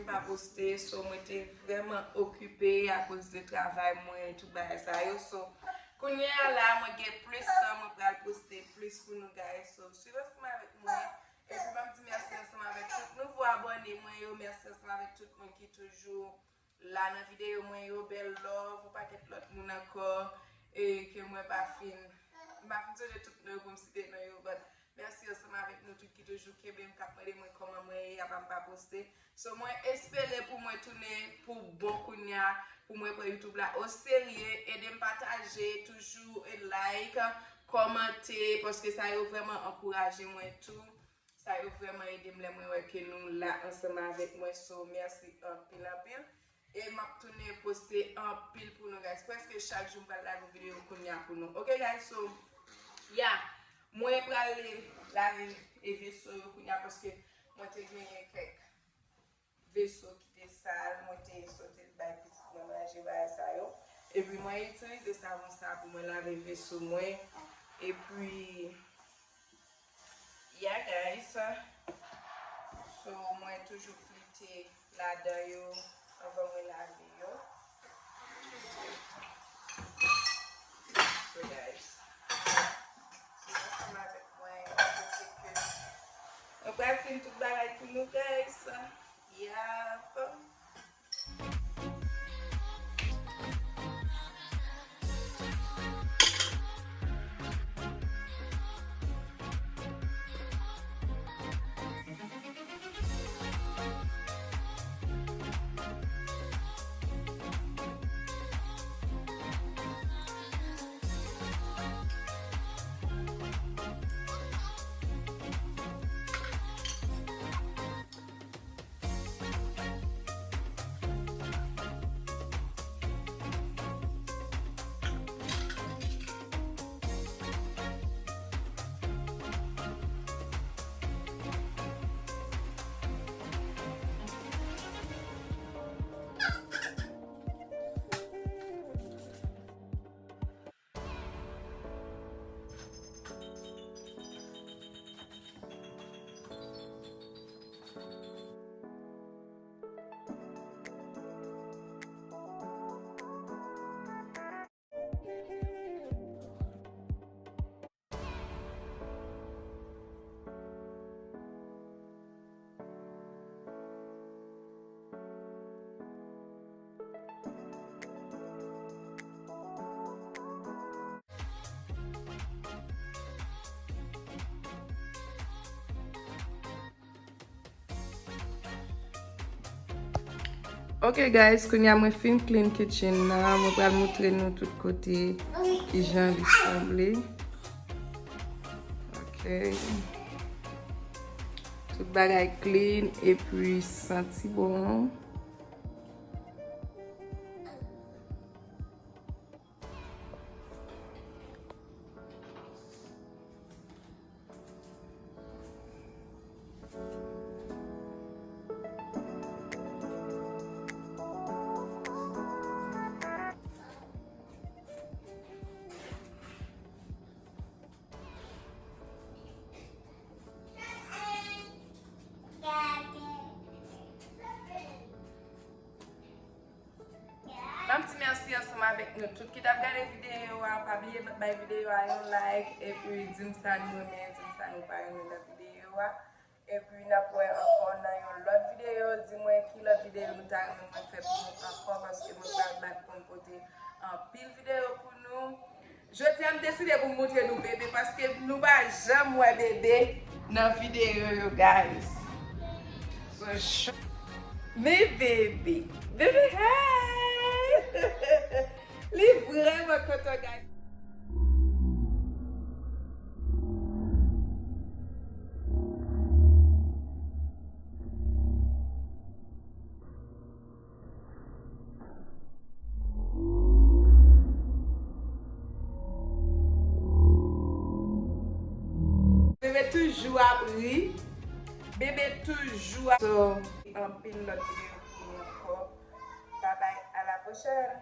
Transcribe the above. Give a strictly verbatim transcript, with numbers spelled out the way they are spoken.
pa poste, so mwen te vrèman okipe akoz de travay mwen, tout bagay sa yo. So, kounye a la, mwen gen plis tan, mwen pral poste plis pou nou, guys. So, swiv ansanm avèk mwen. Epi, m ap di mèsi ansanm avèk tout nouvo abòne mwen yo. Mèsi ansanm avèk tout moun ki toujou la nan videyo mwen yo. Bèl love, yon pakèt lòt moun ankò, e ke mwen pa fin, m pa fin sonje tout non yo pou m site non yo, but mèsi ansanm avèk nou tout ki toujou kenbe m, k ap mande mwen kòman mwen ye, apa m pa poste. So, mwen espere pou mwen tounen pou bon kounye a, pou mwen pran YouTube la o serye. Ede m pataje, toujou e like, kòmante, paske sa yo vrèman ankouraje mwen tou. Sa yo vrèman ede m lè mwen wè ke nou la ansanm avèk mwen. So, mèsi anpil, anpil. E m ap tounen poste anpil pou nou, guys. Prèske chak jou m pral lage yon videyo kounye a pou nou. Ok, guys? So, yeah. Mwen pral lave e veso yo kounye a paske mwen te genyen kèk veso ki te sal, mwen te soti bay pitit mwen manje bagay sa yo. Epi mwen itilize savon sa pou mwen lave veso mwen. Epi, yeah, guys. So, mwen toujou flite ladan yo anvan mwen lave yo. So, guys, swiv ansanm avèk mwen, kote ke mwen pral fin tout bagay pou nou, guys. Yap. Ok, guys, kounye a mwen fin clean kitchen nan. Mwen pral moutre nou tout kote kijan li sanble. Ok. Tout bagay clean epi santi bon. M ap di mèsi ansanm avèk nou tout ki t ap gade videyo a. Pa bliye bay videyo a yon like, epi di m sa nou renmen, di m sa nou pa renmen nan videyo a. Epi n ap wè ankò nan yon lòt videyo. Di mwen ki lòt videyo nou ta renmen mwen fè pou nou ankò, paske mwen pral bat pou m pote anpil videyo pou nou. Jodi a, m deside pou m moutre nou bebe, paske nou pa janm wè bebe nan videyo yo, guys. So, ch-, men bebe, bebe, hey! Li vrèman kontan, guys. Bebe toujou ap ri. Bebe toujou ap... So, anpil lòt videyo pou nou ankò. Babay, a la pwochèn.